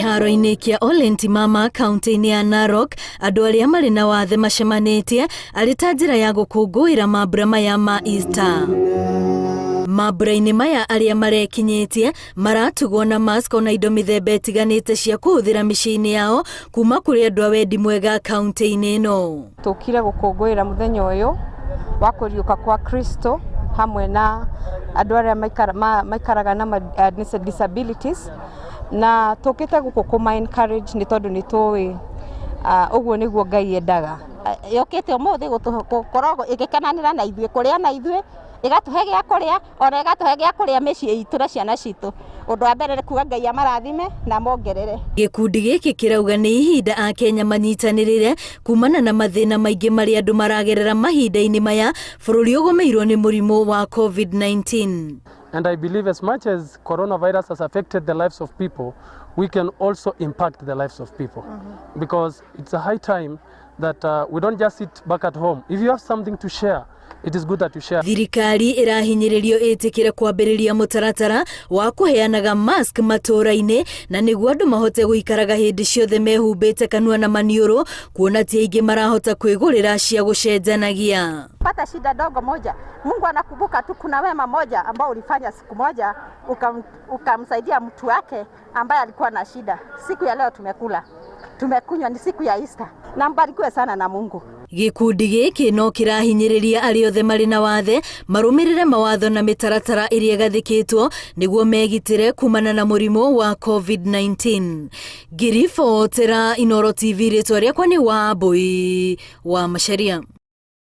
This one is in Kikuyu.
Kĩharo-inĩ kĩa Ole Ntimama kaunti-inĩ ya Narok, andũ arĩa marĩ na wathe macemanĩtie arĩ ta njĩra ya gũkũngũĩra mambura maya ma Easter. Mambura-inĩ maya arĩa marekinyĩtie maratugwo na mask ona indo mĩthemba ĩtiganĩte cia kũhũthĩra mĩciĩ-inĩ yao kuma kũrĩ andũ a wendi mwega kaunti-inĩ ĩno. Tũkire gũkũngũĩra mũthenya ũyũ wa kũriũka kwa Kristo hamwe na andũ arĩa maikaraga na disabilities, na tũkĩte gũkũ kũma encourage nĩ tondũ nĩ tũĩ ũguo nĩguo Ngai endaga. Yũkĩte ũmũthĩ gũkorwo ĩgĩkenanĩra na ithuĩ, kũrĩa na ithuĩ, ĩgatũhe gĩa kũrĩa, ona ĩgatũhe gĩa kũrĩa mĩciĩ itũ na ciana citũ. Ũndũ wa mbere nĩ kuga Ngai amarathime na amongerere. Gĩkundi gĩkĩ kĩrauga nĩ ihinda Akenya manyitanĩrĩre kumana na mathĩna maingĩ marĩa andũ maragerera mahinda-inĩ maya bũrũri ũgũmĩirwo nĩ mũrimũ wa COVID-19. And I believe as much as coronavirus has affected the lives of people, we can also impact the lives of people. Because it's a high time that we don't just sit back at home. If you have something to share, it is good that you share. Thirikari ĩrahinyĩrĩrio ĩtĩkĩre kwambĩrĩria mũtaratara wa kũheanaga mask matũũra-inĩ na nĩguo andũ mahote gũikaraga hĩndĩ ciothe mehumbĩte kanua na maniũrũ, kuona ti aingĩ marahota kwĩgũrĩra cia gũcenjanagia. Pata shida dogo moja, Mungu anakumbuka tu kuna wema moja ambao ulifanya siku moja ukamsaidia mtu wake ambaye alikuwa na shida. Siku ya leo tumekula, tumekunywa, ni siku ya Easter. Na mbarikiwe sana na Mungu. Gĩkundi gĩkĩ no kĩrahinyĩrĩria arĩa othe marĩ na wathe marũmĩrĩre mawatho na mĩtaratara ĩrĩa ĩgathĩkĩtwo nĩguo megitĩre kumana na mũrimũ wa COVID-19. Ngĩribotera Inooro TV, rĩtwa rĩakwa nĩ Wambui wa Macharia.